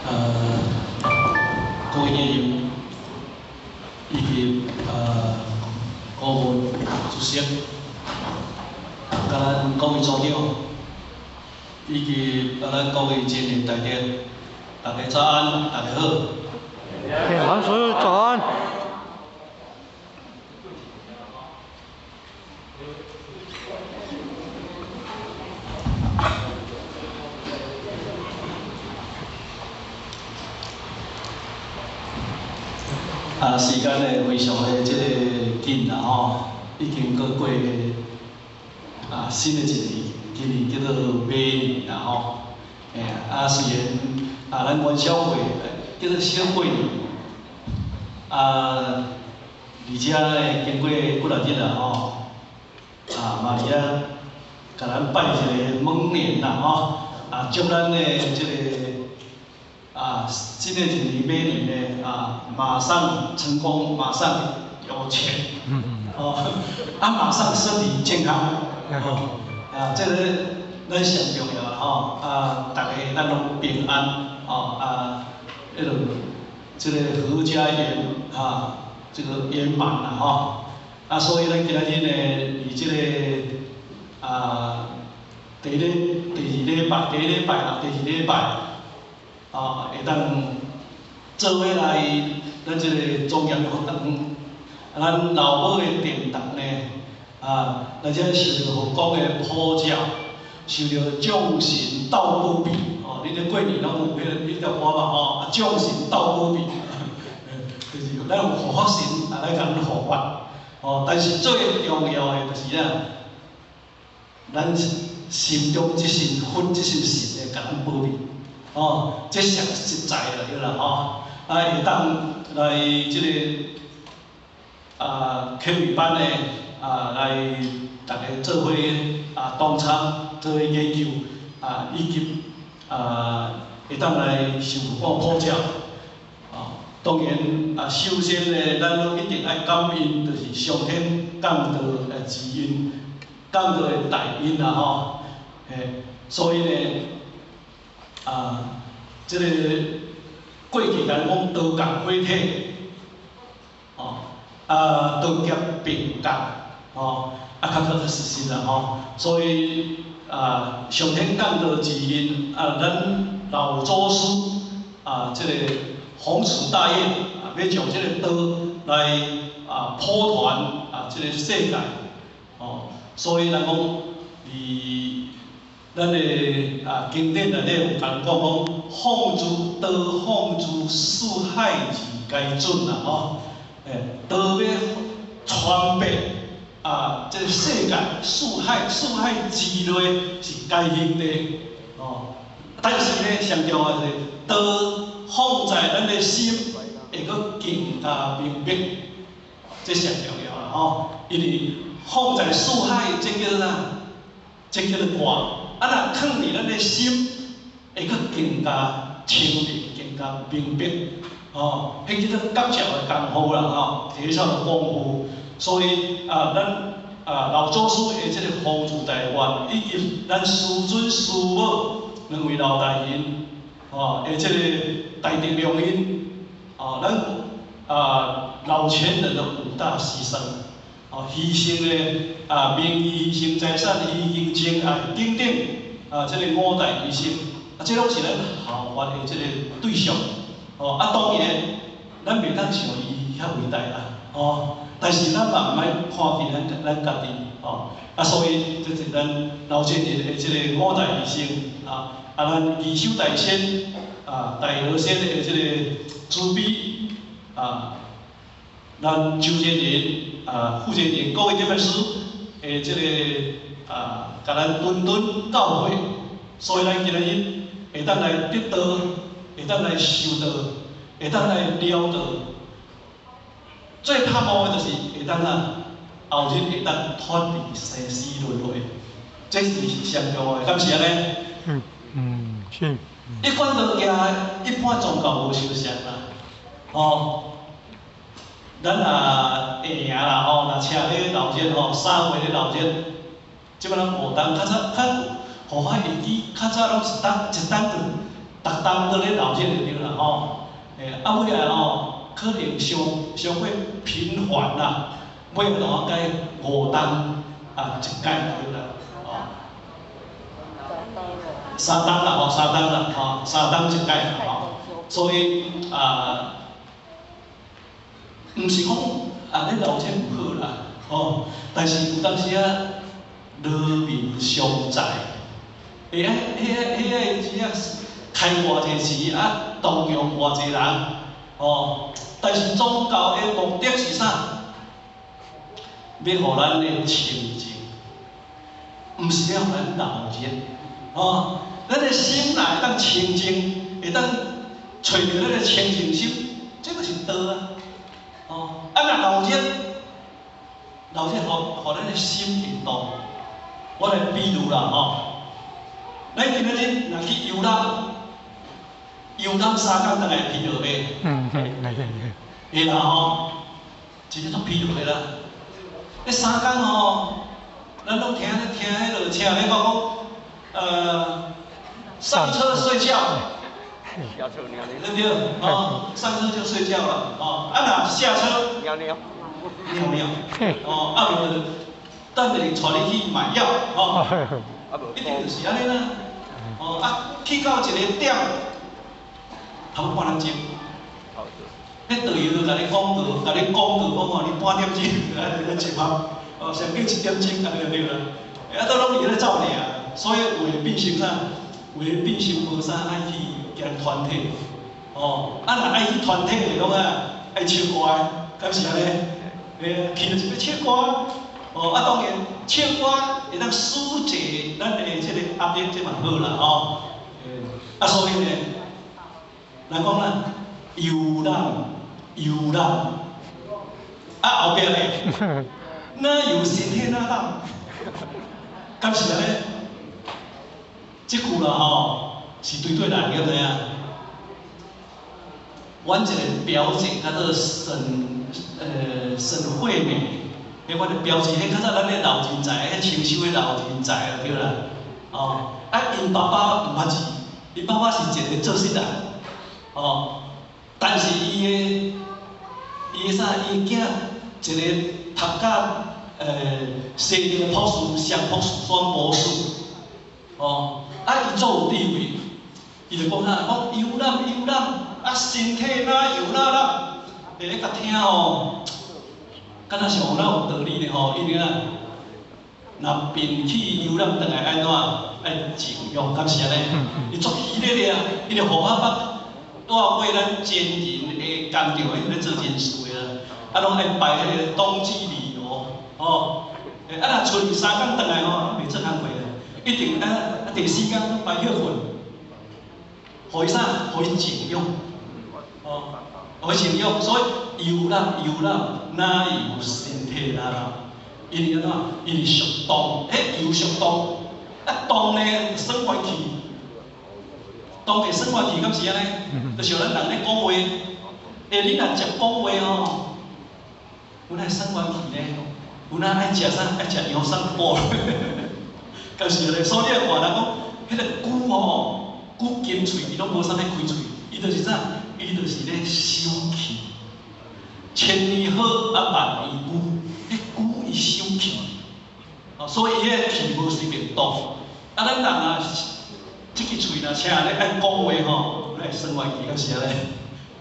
各位議員以及顧問主席，佮咱各位組長，以及咱各位前人大德，大家早安，大家好。老師早安。時間呢非常的這個緊啦吼，已經閣過新的一年，今年叫做馬年啦吼。雖然咱元宵過叫做小過年，而且呢經過幾若日啦吼，嘛佇遐共咱拜一個卯年啦吼，祝咱的這個新的一年馬年呢馬上成功，馬上有錢，馬上身體健康，這個咱上重要啦吼，大家咱攏平安，彼個這個闔家圓這個圓滿啦吼，所以咱今仔日呢，佇這個第二禮拜，第一禮拜啦，第二禮拜，會當做伙來咱這個莊嚴的佛堂，咱老母的殿堂呢，來遮受著佛光的普照，受著眾神鬥保庇，恁咧過年攏有彼條歌嘛吼，眾神鬥保庇，就是咱有護法神來共咱護法，但是最重要的就是啥？咱心中這心佛這心神會共咱保庇，這上實在啦，對啦吼，會當來這個課餘班的來逐家做伙同參做伙研究以及會當來受佛光普照，當然首先呢，咱攏一定愛感恩，就是上天降道的慈恩，降道的大恩啦吼，所以呢，這個過去咱講道共火體，道劫並覺，較確實實啦吼，所以上天降道慈恩，咱老祖師這個弘持大業，欲將這個道來普傳這個世界，所以人講佇咱的經典內底有共講講，放諸道放諸四海而皆準啦吼，道欲傳遍這個世界四海四海之內是皆兄弟，但是呢，上重要的是道放在咱的心，會閣更加明白，這上重要啦吼，因為放在四海，這叫啥？這叫做掛。若囥佇咱的心，會閣更加清明，更加明白，彼叫做覺照的功夫啦吼，提倡的功夫。所以咱老祖師的這個弘持大願，以及咱師尊師母兩位老大人，的這個大德良因，咱老前人的五大犧牲，犧牲的名譽、犧牲財產、犧牲情愛等等，這個五大犧牲，這攏是咱效法的這個對象，當然，咱袂當像伊遐偉大啦，但是咱嘛毋愛看輕咱家己，所以這是咱老前人的這個五大犧牲，咱義守大仙，大和仙的這個慈悲，咱周建人，傅建人各位點樣師的這個共咱諄諄教誨，所以咱今日會當來得道，會當來修道，會當來了道。最盼望的就是會當後日會當脫離生死輪迴，這是上重要的，敢是按呢？是。一貫道行，一般宗教無相像啦，咱若會贏啦吼，若車咧鬧熱吼，3月咧鬧熱，這擺咱五冬較早較，予我會記較早攏是冬一冬就逐冬都咧鬧熱就對啦吼。啊尾仔吼，可能傷傷過頻繁啦，尾仔就改五冬啊一擺對啦，吼。三冬啦吼，三冬啦吼，三冬一擺啦吼。所以啊，毋是講啊咧鬧熱毋好啦，吼，但是有當時啊，勞民傷財，會愛彼個彼個錢啊，開偌濟錢啊，動用偌濟人，吼，但是宗教的目的是啥？欲予咱的清靜，毋是欲予咱鬧熱，吼，咱的心若會當清淨，會當揣著咱的清淨心，這就是道啊，吼，啊若鬧熱，鬧熱予予咱的心會動。我來比喻啦吼，咱今仔日若去遊覽，遊覽三工轉來會疲勞袂？嗯嗯，會會會啦吼，真正足疲勞的啦。彼三工吼，咱攏聽咧聽彼落車咧講講，上車睡覺，對不對？哦，上車就睡覺了，哦，啊若下車尿尿，尿尿，哦，啊無就等下帶你去買藥，哦，一定就是按呢啦，哦，啊去到一个點，頭半點鐘，彼導遊就共你廣告，共你廣告講吼，你半點鐘就愛佇咧集合，哦，上緊1點鐘按呢就對啦，啊，都攏佇咧走爾，所以有的變成啥？有的變成無啥愛去行團體，哦，啊若愛去團體的攏啊愛唱歌的，敢是按呢？欸，去就是欲唱歌，哦，啊當然唱歌會當紓解咱的這個壓力，這嘛好啦，吼。啊所以呢，人講啦，遊覽遊覽，啊後壁咧，哪有身體哪攬？敢是按呢？這句啦吼，是對對來，你知影？阮一個表姐叫做沈惠美，彼阮的表姐，彼較早咱咧老人才，彼清修的老人才對啦。哦，啊，𪜶爸爸毋捌字，𪜶爸爸是一個做穡人，哦，但是伊的啥，伊的囝一個讀甲西寧博士、雙博士、雙博士，哦，啊，伊足有智慧，伊就講啥，講遊覽遊覽，啊，身體哪遊哪攬，欸，你共聽吼，敢若是有哪有道理呢吼，因為啊，若病去遊覽轉來按怎？愛靜養，敢是按呢？伊足稀咧啊，伊就予我捌帶過咱真人的工廠，伊咧做人事的啦，啊，攏愛排彼個冬季旅遊，吼，欸，啊若春三工轉來吼，袂做工課啊，一定啊，啊第四工攏排歇睏，予伊啥？予伊靜養，吼，予伊靜養，所以遊覽遊覽，哪有身體哪攬？因為按怎？因為屬動，彼油屬動，啊動呢耍冤氣，動會耍冤氣，敢是按呢？就像咱人咧講話，欸，你若食講話吼，有哪會耍冤氣呢？有哪愛食啥？愛食洋蒜補，敢是按呢？所以你來看人講，彼個龜吼，龜金喙伊攏無啥咧開喙，伊就是啥？伊就是咧收氣。千年好啊，萬年龜，彼龜伊收氣，哦，所以伊彼個氣無隨便動。啊，咱人啊，這支喙若請咧愛講話吼，會耍冤氣，敢是按呢？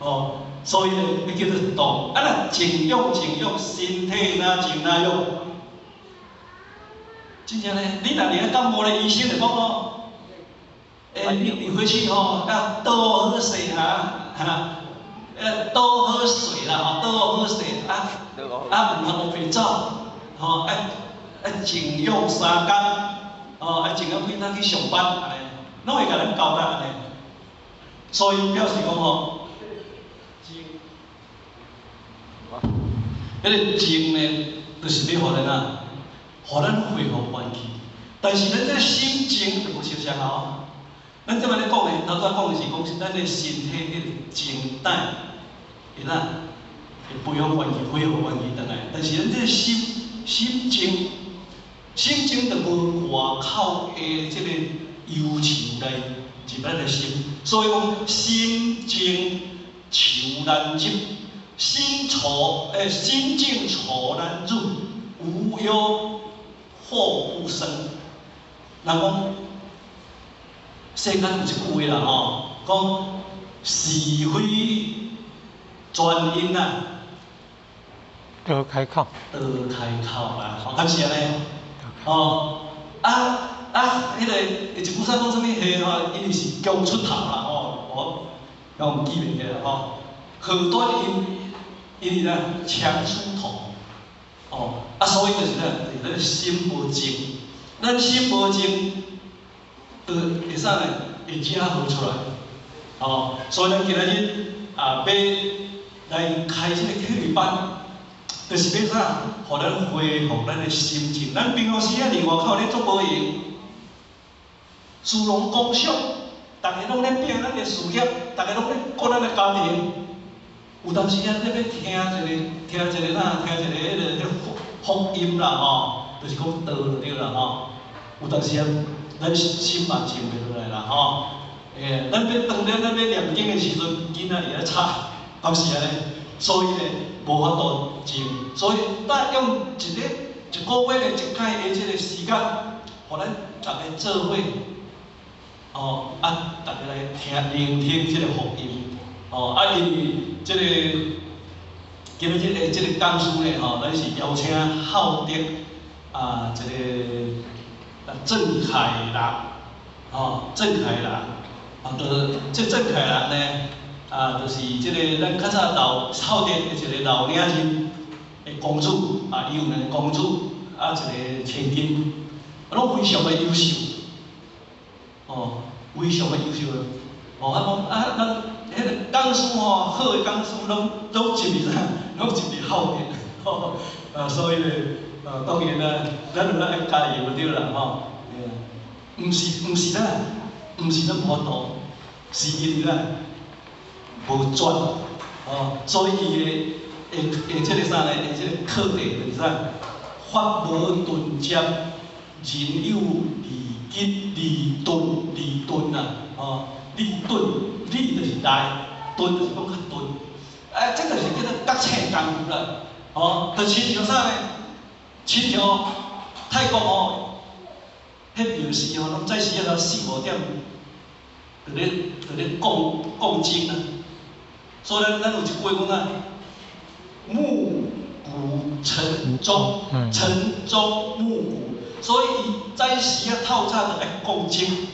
哦，所以咧，彼叫做動。啊，若靜養靜養，身體哪靜哪養。真正咧，你若佇咧感冒咧，醫生就講哦，欸，你回去吼要多喝水哈，哈，要多喝水啦，吼，多喝水啊，啊，毋通烏白走，吼，愛愛靜養三工，吼，愛靜養幾工去上班，按呢，攏會共咱交代按呢。所以表示講吼，靜，彼個靜呢，就是欲予咱啊，予咱恢復元氣。但是咱這個心靜就無相像哦。咱這擺咧講的，頭拄仔講的是講咱的身體彼個靜態，會哪會培養元氣，恢復元氣轉來。但是咱這個心心靜，心靜就無外口的這個憂愁來入咱的心。所以講心靜愁難入，心愁心靜愁難入，無憂禍不生。人講世間有一句話啦吼，講是非全因啊，道開口，道開口啦，吼，敢是按呢？哦，啊啊，彼個一句說講啥物話吼，因為是強出頭啦吼，我毋記袂起啦吼。禍端因為啥強出頭，哦，啊，所以就是啥，就是咱心無靜，咱心無靜，就會啥呢？會惹禍出來，哦，所以咱今仔日啊，欲來開這個啟慧班，就是欲啥？予咱恢復咱的心靜。咱平常時啊，佇外口咧足無閒，士農工商，逐个攏咧拼咱的事業，逐个攏咧顧咱的家庭。有當時啊，咧欲聽一个，聽一个啥？聽一个彼个彼福音啦吼，就是講道就對啦吼。有當時啊，咱心嘛靜袂落來啦吼。咱欲當咧，咱欲念經的時陣，囡仔佇遐吵，敢是按呢？所以呢，無法度靜。所以，咱用一个一個月的一擺的這個時間，予咱逐个做伙，哦，啊，逐个來聽聆聽這個福音，哦，啊，因為這個今仔日的這個講師呢，吼，咱是邀請孝德啊，一个鄭凱樂，吼，鄭凱樂，啊，就這鄭凱樂呢，啊，就是這个咱較早老孝德的一个老領人的公子，啊，伊有兩个公子，啊，一个千金，啊，攏非常的優秀，哦，非常的優秀。哦，啊講啊，咱彼個講師吼，好的講師攏入去啥？攏入去孝德，吼，啊，所以咧，啊，當然啦，咱就愛加油就對啦，吼，毋是咱，毋是咱無法度，是因為咱無專，哦，所以伊的會會這个啥呢？會這個課題就是啥？法無頓漸，人有利根利鈍利鈍啊，哦，利鈍利就是來，鈍就是講較鈍，哎，這就是叫做覺醒功夫啦，哦，就親像啥呢？親像泰國吼，彼廟時吼，攏早時啊四五點，佇咧講經啊。所以咱有一句話講啥？暮鼓晨鐘，晨鐘暮鼓。所以伊早時啊透早就愛講經，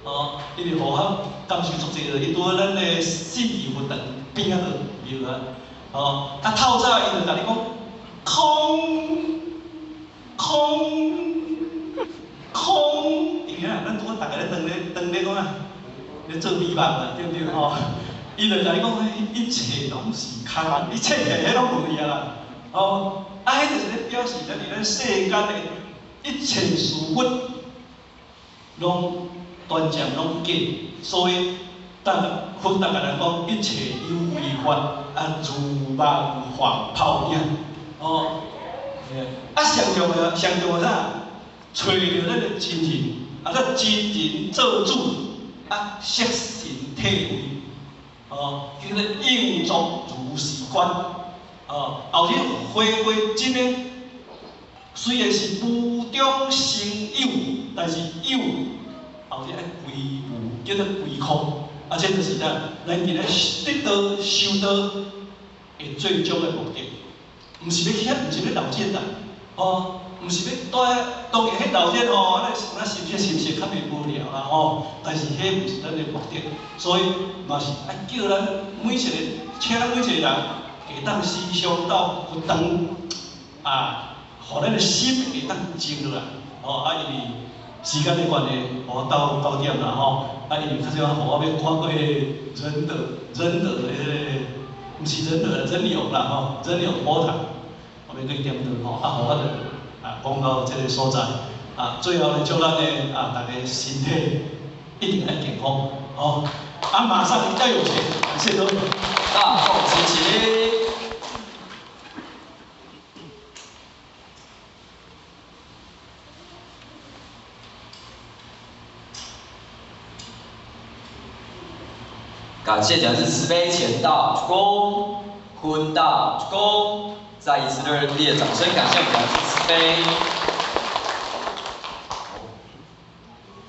哦，因為予我感受足濟個，伊拄咱的信義佛堂邊仔就廟啊，哦，啊透早伊就共你講空空空，因為啊，咱拄好逐个咧當咧講啊，咧做美夢啦，對毋對吼？伊就共你講，一切攏是空，一切彼攏無去啊啦，哦，啊，彼就是咧表示咱佇咱世間的一切事物，攏斷正攏假，所以當佛逐共咱講，一切有為法，啊，如夢幻泡影，哦，啊，上重要，上重要啥？揣著咱的真人，啊，咱真人做主，啊，色神體位。哦，叫做應作如是觀，哦，後日回歸真的，雖然是無中生有，但是有後日愛歸無，叫做歸空，啊，這就是啥？咱今日得道修道的最終的目的，毋是欲去遐，毋是欲留錢啦，哦，毋是欲蹛遐，當然彼留錢吼，咱有哪心識心識較袂無聊啦吼，但是彼毋是咱的目的，所以嘛是愛叫咱每一个，請咱每一個人，會當時常到佛堂，啊，予咱的心會當靜落來，吼啊，因為時間的關係，我到9點啦吼，啊，因為較少予我欲看過彼个仁德的彼个，毋是仁德，仁勇啦吼，仁勇佛堂，我欲去點燈吼，啊，予我就啊講到這个所在，啊，最後呢，祝咱的啊，逐个身體一定愛健康，吼，啊，馬上要有錢，感謝各位。大眾支持。感謝講師慈悲前道鞠躬，坤道鞠躬，再一次熱烈掌聲感謝我們講師慈悲。